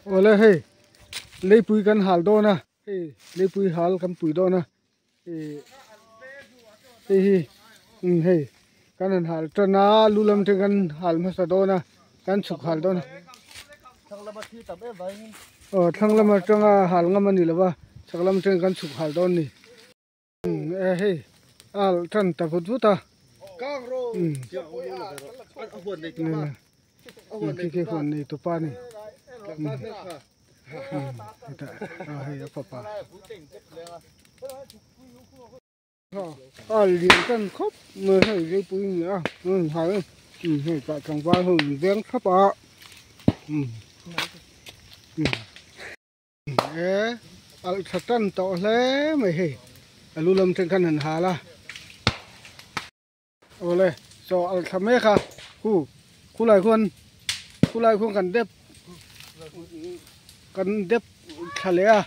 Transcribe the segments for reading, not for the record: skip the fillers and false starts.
Awle hei leipui kan hal dawn a hei leipui hal kan pui dawn a ih hei hi umm hei kan han hal tan a lu lam te kan hal hmasa dawn a kan chhuk hal dawn a aw thlang lam atanga hal ngam a ni lo va chhak lam atangin kan chhuk hal dawn a ni. Umm e hei a alh tan ta vut vut a umm khi khi huan nei tupa a ni umm umm hetah a hei a fapa a alh lian tan khawp mai hei leipui a ni a umm umm hei tah tlangval ho in veng thlap a umm umm. E alh tha tan tawh hle mai hei a lu lam then khan han hal a awle chaw alh thla mek a khu khulai khuan khulai khuan kan dep kan dep thla leh a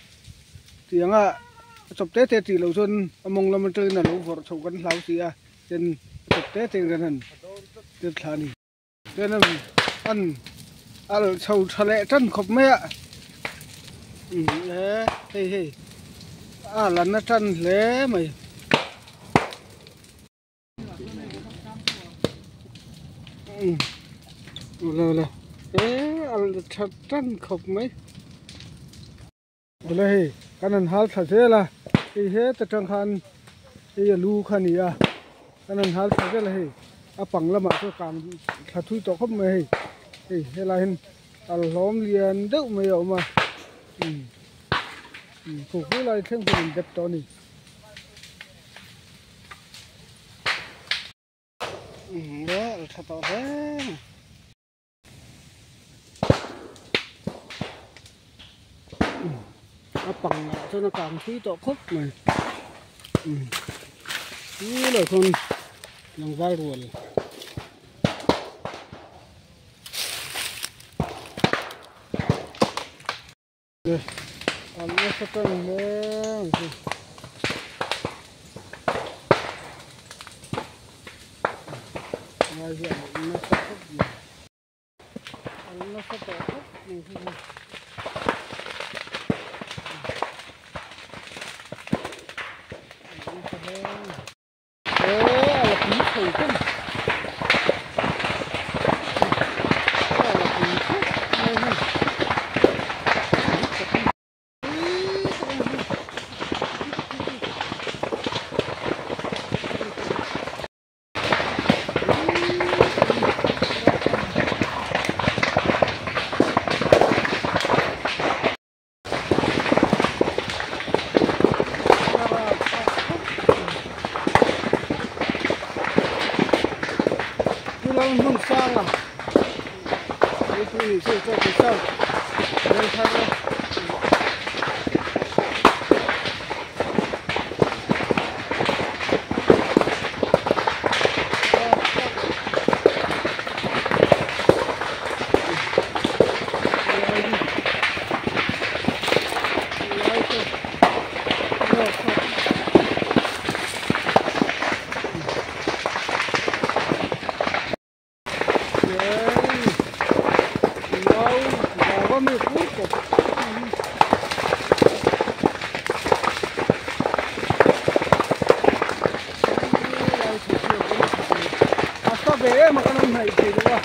tiang a a chawp te te tih loh chuan a mawng lam atangin a lo vawrh chhoh kan hlau si a tin a chawp te te in kan han dep thla a ni. Chuan an alh chho tha leh tan khawp mai a umm e hei hei a lan a tan hle mai. Umm awle awle e alh tha tan khawp mai. Awle hei kan han hal thla zel a hei heta tang khan hei a lu kha a ni a kan han hal thla zel a hei a pang lamah chuan kang thla thui tawh khawp mai a hei hei helai hian kal hlawm lian deuh mai a awm a umm umm khu khu lai thleng pawh in dep tawh a ni. Umm a tha tawh hle mai. A pangah chuan a kang thui tawh khawp mai chu lo khawn tlangval rual an nasa tan hle ang chu. Ngai hian an nasa khawp mai. An nasa tawh khawp mai hi chu. An nasa hle mai. He a la pui thei hlawm. A la pui khawp mai hei. Hmun sang a mipui nih chu chaw ti chauh rel thar a. Ve em a kan awm hnaih thei deuh a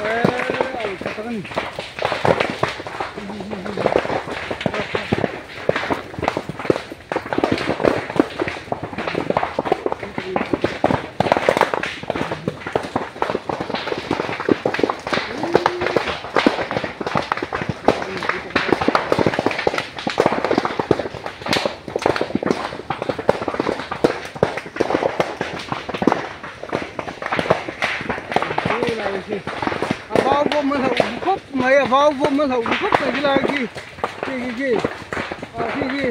eee a tha tak a ni. A vau vawm a hlauh khawp mai a vau vawm a hlauh khawp mai khilai khi khi khi khi a khi khi.